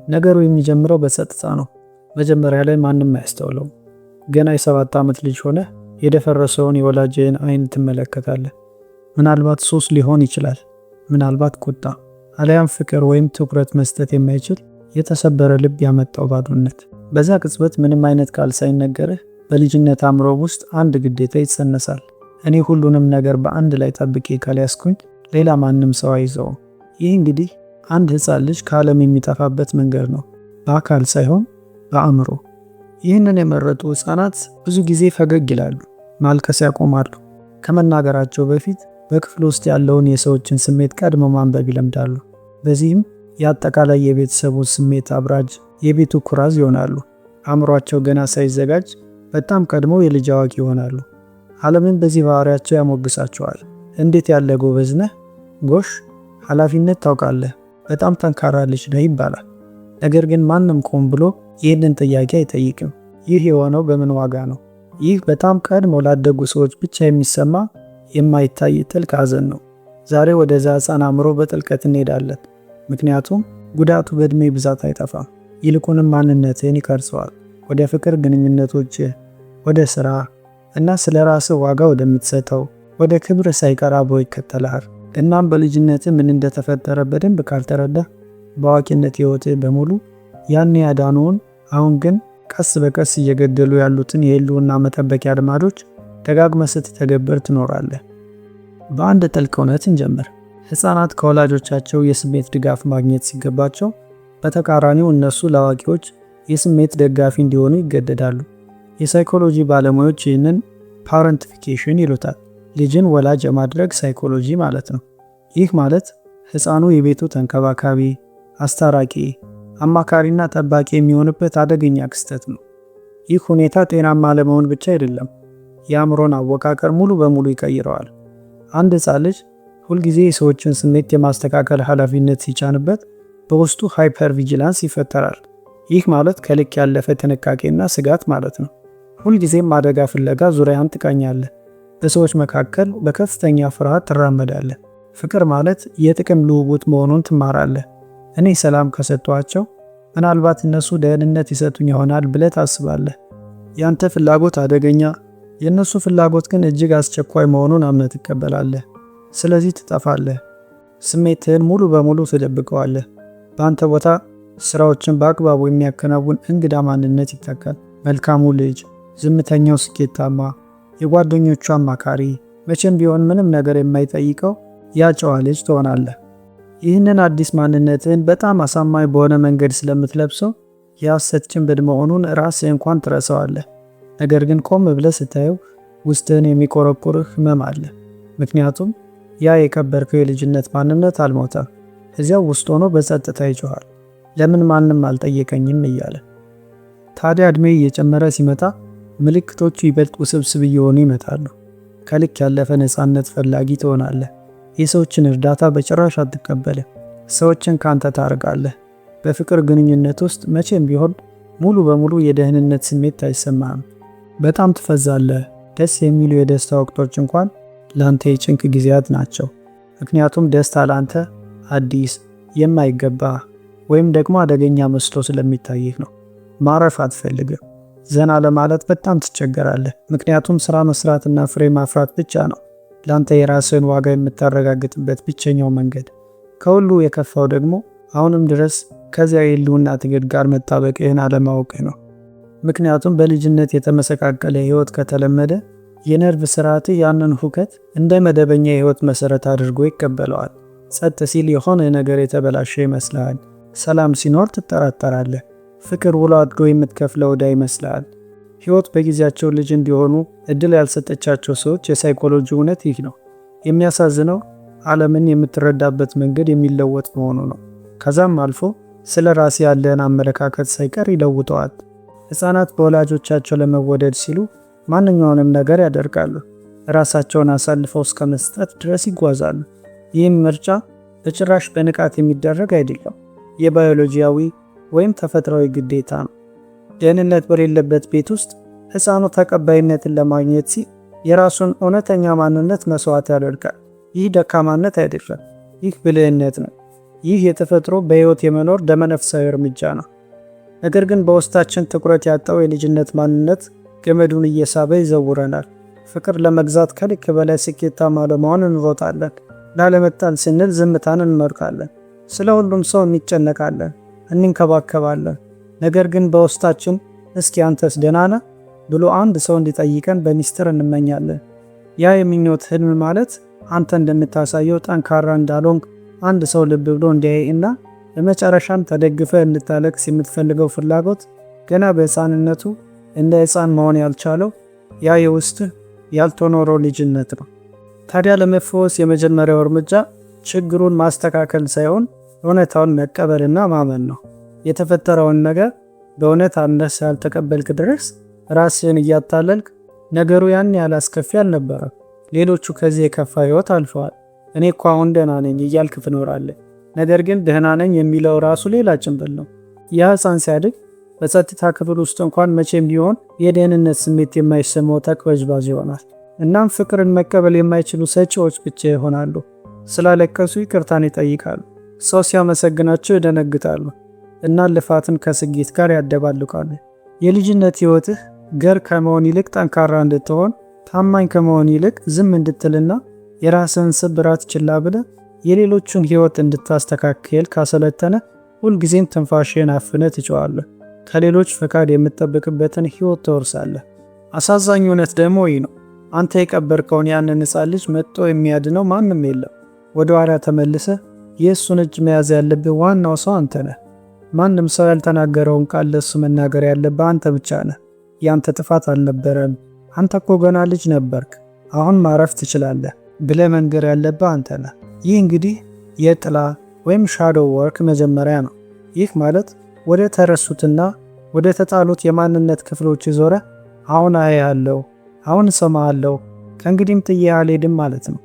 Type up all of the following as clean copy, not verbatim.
ነገሩ የሚጀምረው በጸጥታ ነው። መጀመሪያ ላይ ማንም አያስተውለውም። ገና የ7 ዓመት ልጅ ሆነህ የደፈረሰውን የወላጅህን አይን ትመለከታለህ። ምናልባት ሱስ ሊሆን ይችላል፣ ምናልባት ቁጣ፣ አሊያም ፍቅር ወይም ትኩረት መስጠት የማይችል የተሰበረ ልብ ያመጣው ባዶነት። በዛ ቅጽበት ምንም አይነት ቃል ሳይነገርህ በልጅነት አእምሮ ውስጥ አንድ ግዴታ ይጸነሳል። እኔ ሁሉንም ነገር በአንድ ላይ ጠብቄ ካልያዝኩኝ ሌላ ማንም ሰው አይዘውም። ይህ እንግዲህ አንድ ሕፃን ልጅ ከዓለም የሚጠፋበት መንገድ ነው፣ በአካል ሳይሆን በአእምሮ። ይህንን የመረጡ ሕፃናት ብዙ ጊዜ ፈገግ ይላሉ፣ ማልቀስ ያቆማሉ። ከመናገራቸው በፊት በክፍል ውስጥ ያለውን የሰዎችን ስሜት ቀድመው ማንበብ ይለምዳሉ። በዚህም የአጠቃላይ የቤተሰቡ ስሜት አብራጅ፣ የቤቱ ኩራዝ ይሆናሉ። አእምሯቸው ገና ሳይዘጋጅ በጣም ቀድመው የልጅ አዋቂ ይሆናሉ። ዓለምን በዚህ ባህሪያቸው ያሞግሳቸዋል። "እንዴት ያለ ጎበዝ ነህ! ጎሽ፣ ኃላፊነት ታውቃለህ፣ በጣም ጠንካራ ልጅ ነህ" ይባላል። ነገር ግን ማንም ቆም ብሎ ይህንን ጥያቄ አይጠይቅም። ይህ የሆነው በምን ዋጋ ነው? ይህ በጣም ቀድሞ ላደጉ ሰዎች ብቻ የሚሰማ የማይታይ ጥልቅ ሐዘን ነው። ዛሬ ወደዛ ሕፃን አእምሮ በጥልቀት እንሄዳለን። ምክንያቱም ጉዳቱ በዕድሜ ብዛት አይጠፋም፣ ይልቁንም ማንነትህን ይቀርጸዋል። ወደ ፍቅር ግንኙነቶችህ፣ ወደ ስራ እና ስለ ራስህ ዋጋ ወደምትሰጠው ወደ ክብር ሳይቀር አብሮ ይከተልሃል። እናም በልጅነትህ ምን እንደተፈጠረ በደንብ ካልተረዳህ በአዋቂነት ሕይወትህ በሙሉ ያኔ ያዳኑህን፣ አሁን ግን ቀስ በቀስ እየገደሉ ያሉትን የህልውና መጠበቂያ ልማዶች ደጋግመህ ስትተገብር ትኖራለህ። በአንድ ጥልቅ እውነት እንጀምር። ሕፃናት ከወላጆቻቸው የስሜት ድጋፍ ማግኘት ሲገባቸው፣ በተቃራኒው እነሱ ለአዋቂዎች የስሜት ደጋፊ እንዲሆኑ ይገደዳሉ። የሳይኮሎጂ ባለሙያዎች ይህንን parentification ይሉታል። ልጅን ወላጅ የማድረግ ሳይኮሎጂ ማለት ነው። ይህ ማለት ሕፃኑ የቤቱ ተንከባካቢ፣ አስታራቂ፣ አማካሪና ጠባቂ የሚሆንበት አደገኛ ክስተት ነው። ይህ ሁኔታ ጤናማ አለመሆን ብቻ አይደለም፣ የአእምሮን አወቃቀር ሙሉ በሙሉ ይቀይረዋል። አንድ ሕፃን ልጅ ሁልጊዜ የሰዎችን ስሜት የማስተካከል ኃላፊነት ሲጫንበት በውስጡ hypervigilance ይፈጠራል። ይህ ማለት ከልክ ያለፈ ጥንቃቄና ስጋት ማለት ነው። ሁልጊዜም አደጋ ፍለጋ ዙሪያህን ትቃኛለህ። በሰዎች መካከል በከፍተኛ ፍርሃት ትራመዳለህ። ፍቅር ማለት የጥቅም ልውውጥ መሆኑን ትማራለህ። እኔ ሰላም ከሰጠኋቸው ምናልባት እነሱ ደህንነት ይሰጡኝ ይሆናል ብለህ ታስባለህ። ያንተ ፍላጎት አደገኛ፣ የእነሱ ፍላጎት ግን እጅግ አስቸኳይ መሆኑን አምነህ ትቀበላለህ። ስለዚህ ትጠፋለህ። ስሜትህን ሙሉ በሙሉ ትደብቀዋለህ። በአንተ ቦታ ስራዎችን በአግባቡ የሚያከናውን እንግዳ ማንነት ይተካል። መልካሙ ልጅ፣ ዝምተኛው ስኬታማ፣ የጓደኞቹ አማካሪ፣ መቼም ቢሆን ምንም ነገር የማይጠይቀው ያ ጨዋ ልጅ ትሆናለህ። ይህንን አዲስ ማንነትህን በጣም አሳማኝ በሆነ መንገድ ስለምትለብሰው የሐሰት ጭንብል መሆኑን ራስህ እንኳን ትረሳዋለህ። ነገር ግን ቆም ብለህ ስታየው ውስጥህን የሚቆረቁርህ ህመም አለ። ምክንያቱም ያ የቀበርከው የልጅነት ማንነት አልሞተም። እዚያው ውስጥ ሆኖ በጸጥታ ይጮኻል፣ ለምን ማንም አልጠየቀኝም እያለ። ታዲያ እድሜ እየጨመረ ሲመጣ ምልክቶቹ ይበልጥ ውስብስብ እየሆኑ ይመጣሉ። ከልክ ያለፈ ነፃነት ፈላጊ ትሆናለህ። የሰዎችን እርዳታ በጭራሽ አትቀበልም። ሰዎችን ካንተ ታርቃለህ። በፍቅር ግንኙነት ውስጥ መቼም ቢሆን ሙሉ በሙሉ የደህንነት ስሜት አይሰማህም። በጣም ትፈዛለህ። ደስ የሚሉ የደስታ ወቅቶች እንኳን ለአንተ የጭንቅ ጊዜያት ናቸው። ምክንያቱም ደስታ ለአንተ አዲስ፣ የማይገባ ወይም ደግሞ አደገኛ መስሎ ስለሚታይህ ነው። ማረፍ አትፈልግም። ዘና ለማለት በጣም ትቸገራለህ። ምክንያቱም ስራ መስራትና ፍሬ ማፍራት ብቻ ነው ለአንተ የራስህን ዋጋ የምታረጋግጥበት ብቸኛው መንገድ። ከሁሉ የከፋው ደግሞ አሁንም ድረስ ከዚያ የህልውና ትግል ጋር መጣበቅህን አለማወቅህ ነው። ምክንያቱም በልጅነት የተመሰቃቀለ ህይወት ከተለመደ የነርቭ ስርዓትህ ያንን ሁከት እንደ መደበኛ የህይወት መሰረት አድርጎ ይቀበለዋል። ጸጥ ሲል የሆነ ነገር የተበላሸ ይመስልሃል። ሰላም ሲኖር ትጠራጠራለህ። ፍቅር ውሎ አድሮ የምትከፍለው ዕዳ ይመስልሃል። ህይወት በጊዜያቸው ልጅ እንዲሆኑ እድል ያልሰጠቻቸው ሰዎች የሳይኮሎጂ እውነት ይህ ነው። የሚያሳዝነው ዓለምን የምትረዳበት መንገድ የሚለወጥ መሆኑ ነው። ከዛም አልፎ ስለ ራስ ያለህን አመለካከት ሳይቀር ይለውጠዋል። ሕፃናት በወላጆቻቸው ለመወደድ ሲሉ ማንኛውንም ነገር ያደርጋሉ። ራሳቸውን አሳልፈው እስከ መስጠት ድረስ ይጓዛሉ። ይህም ምርጫ በጭራሽ በንቃት የሚደረግ አይደለም። የባዮሎጂያዊ ወይም ተፈጥሯዊ ግዴታ ነው። ደህንነት በሌለበት ቤት ውስጥ ሕፃኑ ተቀባይነትን ለማግኘት ሲል የራሱን እውነተኛ ማንነት መስዋዕት ያደርጋል። ይህ ደካማነት አይደለም፣ ይህ ብልህነት ነው። ይህ የተፈጥሮ በሕይወት የመኖር ደመነፍሳዊ እርምጃ ነው። ነገር ግን በውስጣችን ትኩረት ያጣው የልጅነት ማንነት ገመዱን እየሳበ ይዘውረናል። ፍቅር ለመግዛት ከልክ በላይ ስኬታማ ለመሆን እንሮጣለን። ላለመጣል ስንል ዝምታን እንመርጣለን። ስለ ሁሉም ሰው እንጨነቃለን፣ እንንከባከባለን። ነገር ግን በውስጣችን "እስኪ አንተስ ደህና ነህ?" ብሎ አንድ ሰው እንዲጠይቀን በሚስጥር እንመኛለን። ያ የምኞት ህልም ማለት አንተ እንደምታሳየው ጠንካራ እንዳልሆንክ አንድ ሰው ልብ ብሎ እንዲያይ እና በመጨረሻም ተደግፈህ እንድታለቅስ የምትፈልገው ፍላጎት ገና በሕፃንነቱ እንደ ሕፃን መሆን ያልቻለው ያ የውስጥህ ያልተኖረው ልጅነት ነው። ታዲያ ለመፈወስ የመጀመሪያው እርምጃ ችግሩን ማስተካከል ሳይሆን እውነታውን መቀበልና ማመን ነው። የተፈጠረውን ነገር በእውነት አምነህ እስካልተቀበልክ ድረስ ራስህን እያታለልክ "ነገሩ ያን ያህል አስከፊ አልነበረም፣ ሌሎቹ ከዚህ የከፋ ህይወት አልፈዋል፣ እኔ እኮ አሁን ደህና ነኝ" እያልክ ትኖራለህ። ነገር ግን ደህና ነኝ የሚለው ራሱ ሌላ ጭንብል ነው። ያ ሕፃን ሲያድግ በጸጥታ ክፍል ውስጥ እንኳን መቼም ቢሆን የደህንነት ስሜት የማይሰማው ተቅበዝባዥ ይሆናል። እናም ፍቅርን መቀበል የማይችሉ ሰጪዎች ብቻ ይሆናሉ። ስላለቀሱ ይቅርታን ይጠይቃሉ። ሰው ሲያመሰግናቸው ይደነግጣሉ እና ልፋትን ከስኬት ጋር ያደባልቃሉ። የልጅነት ሕይወትህ ገር ከመሆን ይልቅ ጠንካራ እንድትሆን፣ ታማኝ ከመሆን ይልቅ ዝም እንድትልና የራስህን ስብራት ችላ ብለህ የሌሎቹን ሕይወት እንድታስተካክል ካሰለጠነ ሁልጊዜም ትንፋሽህን አፍነህ ትጮኻለህ። ከሌሎች ፈቃድ የምትጠብቅበትን ሕይወት ትወርሳለህ። አሳዛኝ እውነት ደግሞ ይህ ነው። አንተ የቀበርከውን ያንን ሕፃን ልጅ መጥቶ የሚያድነው ማንም የለም። ወደ ኋላ ተመልሰህ የእሱን እጅ መያዝ ያለብህ ዋናው ሰው አንተ ነህ። ማንም ሰው ያልተናገረውን ቃል ለእሱ መናገር ያለብህ አንተ ብቻ ነህ። "ያንተ ጥፋት አልነበረም፣ አንተ እኮ ገና ልጅ ነበርክ፣ አሁን ማረፍ ትችላለህ" ብለህ መንገር ያለብህ አንተ ነህ። ይህ እንግዲህ የጥላ ወይም shadow work መጀመሪያ ነው። ይህ ማለት ወደ ተረሱትና ወደ ተጣሉት የማንነት ክፍሎች ዞረህ "አሁን አያለሁ፣ አሁን እሰማሃለሁ፣ ከእንግዲህም ጥዬህ አልሄድም" ማለት ነው።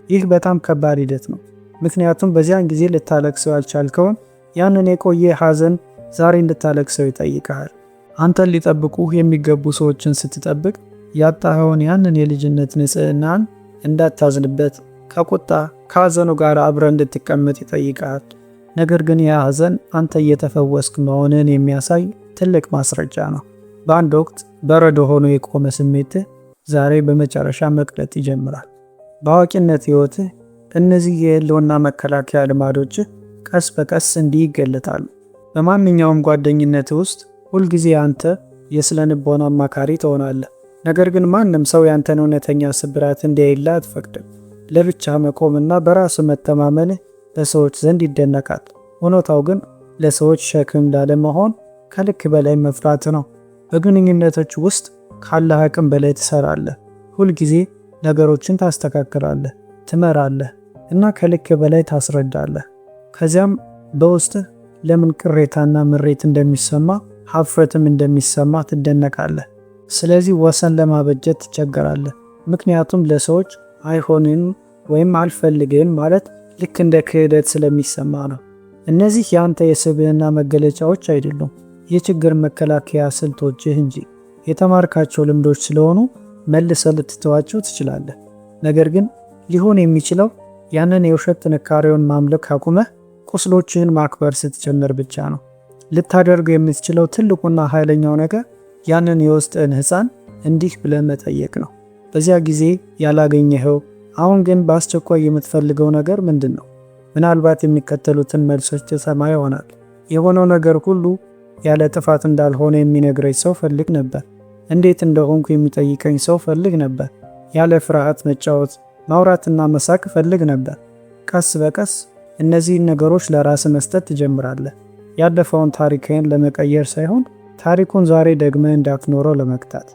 ይህ በጣም ከባድ ሂደት ነው። ምክንያቱም በዚያን ጊዜ ልታለቅሰው ያልቻልከውን ያንን የቆየ ሐዘን ዛሬ እንድታለቅሰው ይጠይቅሃል። አንተን ሊጠብቁህ የሚገቡ ሰዎችን ስትጠብቅ ያጣኸውን ያንን የልጅነት ንጽህናን እንዳታዝንበት ከቁጣ ከሐዘኑ ጋር አብረህ እንድትቀመጥ ይጠይቅሃል። ነገር ግን ያ ሐዘን አንተ እየተፈወስክ መሆንህን የሚያሳይ ትልቅ ማስረጃ ነው። በአንድ ወቅት በረዶ ሆኖ የቆመ ስሜትህ ዛሬ በመጨረሻ መቅለጥ ይጀምራል። በአዋቂነት ሕይወትህ እነዚህ የህልውና መከላከያ ልማዶችህ ቀስ በቀስ እንዲህ ይገለጣሉ። በማንኛውም ጓደኝነት ውስጥ ሁልጊዜ አንተ የስነ ልቦና አማካሪ ትሆናለህ። ነገር ግን ማንም ሰው ያንተን እውነተኛ ስብራት እንዲያይልህ አትፈቅድም። ለብቻ መቆምና በራስ መተማመንህ በሰዎች ዘንድ ይደነቃል። እውነታው ግን ለሰዎች ሸክም ላለመሆን ከልክ በላይ መፍራት ነው። በግንኙነቶች ውስጥ ካለህ አቅም በላይ ትሰራለህ። ሁልጊዜ ነገሮችን ታስተካክላለህ፣ ትመራለህ እና ከልክ በላይ ታስረዳለህ። ከዚያም በውስጥህ ለምን ቅሬታና ምሬት እንደሚሰማ፣ ሀፍረትም እንደሚሰማ ትደነቃለህ። ስለዚህ ወሰን ለማበጀት ትቸገራለህ። ምክንያቱም ለሰዎች አይሆንም ወይም አልፈልግም ማለት ልክ እንደ ክህደት ስለሚሰማ ነው። እነዚህ የአንተ የስብዕና መገለጫዎች አይደሉም፣ የችግር መከላከያ ስልቶችህ እንጂ። የተማርካቸው ልምዶች ስለሆኑ መልሰህ ልትተዋቸው ትችላለህ። ነገር ግን ሊሆን የሚችለው ያንን የውሸት ጥንካሬውን ማምለክ አቁመህ ቁስሎችህን ማክበር ስትጀምር ብቻ ነው። ልታደርገው የምትችለው ትልቁና ኃይለኛው ነገር ያንን የውስጥህን ሕፃን እንዲህ ብለህ መጠየቅ ነው። በዚያ ጊዜ ያላገኘኸው፣ አሁን ግን በአስቸኳይ የምትፈልገው ነገር ምንድን ነው? ምናልባት የሚከተሉትን መልሶች ትሰማ ይሆናል። የሆነው ነገር ሁሉ ያለ ጥፋት እንዳልሆነ የሚነግረኝ ሰው እፈልግ ነበር። እንዴት እንደሆንኩ የሚጠይቀኝ ሰው እፈልግ ነበር። ያለ ፍርሃት መጫወት፣ ማውራትና መሳቅ እፈልግ ነበር። ቀስ በቀስ እነዚህን ነገሮች ለራስህ መስጠት ትጀምራለህ። ያለፈውን ታሪክህን ለመቀየር ሳይሆን ታሪኩን ዛሬ ደግመህ እንዳትኖረው ለመግታት።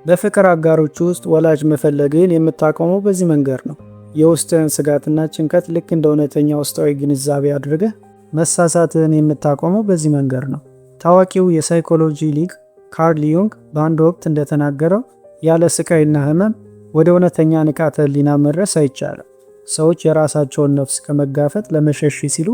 በፍቅር አጋሮች ውስጥ ወላጅ መፈለግህን የምታቆመው በዚህ መንገድ ነው። የውስጥህን ስጋትና ጭንቀት ልክ እንደ እውነተኛ ውስጣዊ ግንዛቤ አድርገህ መሳሳትህን የምታቆመው በዚህ መንገድ ነው። ታዋቂው የሳይኮሎጂ ሊቅ ካርል ዩንግ በአንድ ወቅት እንደተናገረው ያለ ስቃይና ህመም ወደ እውነተኛ ንቃተ ህሊና መድረስ አይቻልም። ሰዎች የራሳቸውን ነፍስ ከመጋፈጥ ለመሸሽ ሲሉ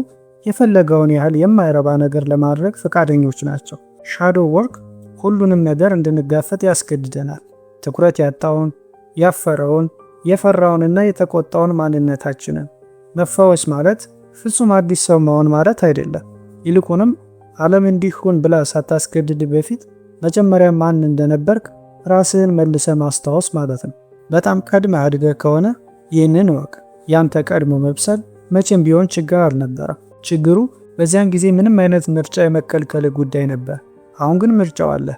የፈለገውን ያህል የማይረባ ነገር ለማድረግ ፈቃደኞች ናቸው። Shadow work ሁሉንም ነገር እንድንጋፈጥ ያስገድደናል። ትኩረት ያጣውን፣ ያፈረውን፣ የፈራውንና የተቆጣውን ማንነታችንን። መፈወስ ማለት ፍጹም አዲስ ሰው መሆን ማለት አይደለም። ይልቁንም ዓለም እንዲህ ሁን ብላ ሳታስገድድ በፊት መጀመሪያ ማን እንደነበርክ ራስህን መልሰህ ማስታወስ ማለት ነው። በጣም ቀድመህ አድገህ ከሆነ ይህንን እወቅ። ያንተ ቀድሞ መብሰል መቼም ቢሆን ችግር አልነበረም። ችግሩ በዚያን ጊዜ ምንም አይነት ምርጫ የመከልከል ጉዳይ ነበር። አሁን ግን ምርጫው አለ።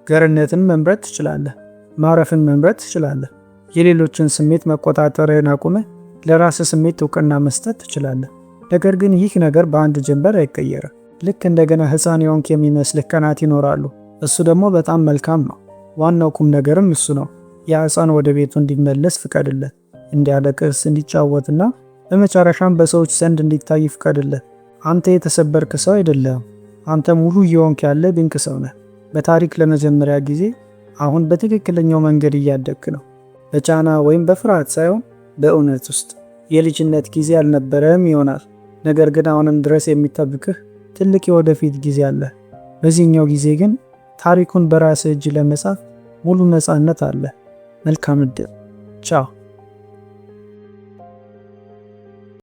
ገርነትን መምረጥ ትችላለህ። ማረፍን መምረጥ ትችላለህ። የሌሎችን ስሜት መቆጣጠርን አቁመህ ለራስህ ስሜት እውቅና መስጠት ትችላለህ። ነገር ግን ይህ ነገር በአንድ ጀንበር አይቀየርም። ልክ እንደገና ሕፃን የሆንክ የሚመስልህ ቀናት ይኖራሉ። እሱ ደግሞ በጣም መልካም ነው። ዋናው ቁም ነገርም እሱ ነው። ያ ሕፃን ወደ ቤቱ እንዲመለስ ፍቀድለት፣ እንዲያለቅስ፣ እንዲጫወትና በመጨረሻም በሰዎች ዘንድ እንዲታይ ፍቀድለት። አንተ የተሰበርክ ሰው አይደለህም። አንተ ሙሉ እየሆንክ ያለ ድንቅ ሰው ነህ። በታሪክ ለመጀመሪያ ጊዜ አሁን በትክክለኛው መንገድ እያደግክ ነው። በጫና ወይም በፍርሃት ሳይሆን በእውነት ውስጥ። የልጅነት ጊዜ አልነበረም ይሆናል፣ ነገር ግን አሁንም ድረስ የሚጠብቅህ ትልቅ የወደፊት ጊዜ አለ። በዚህኛው ጊዜ ግን ታሪኩን በራስህ እጅ ለመጻፍ ሙሉ ነፃነት አለ። መልካም ዕድል። ቻው።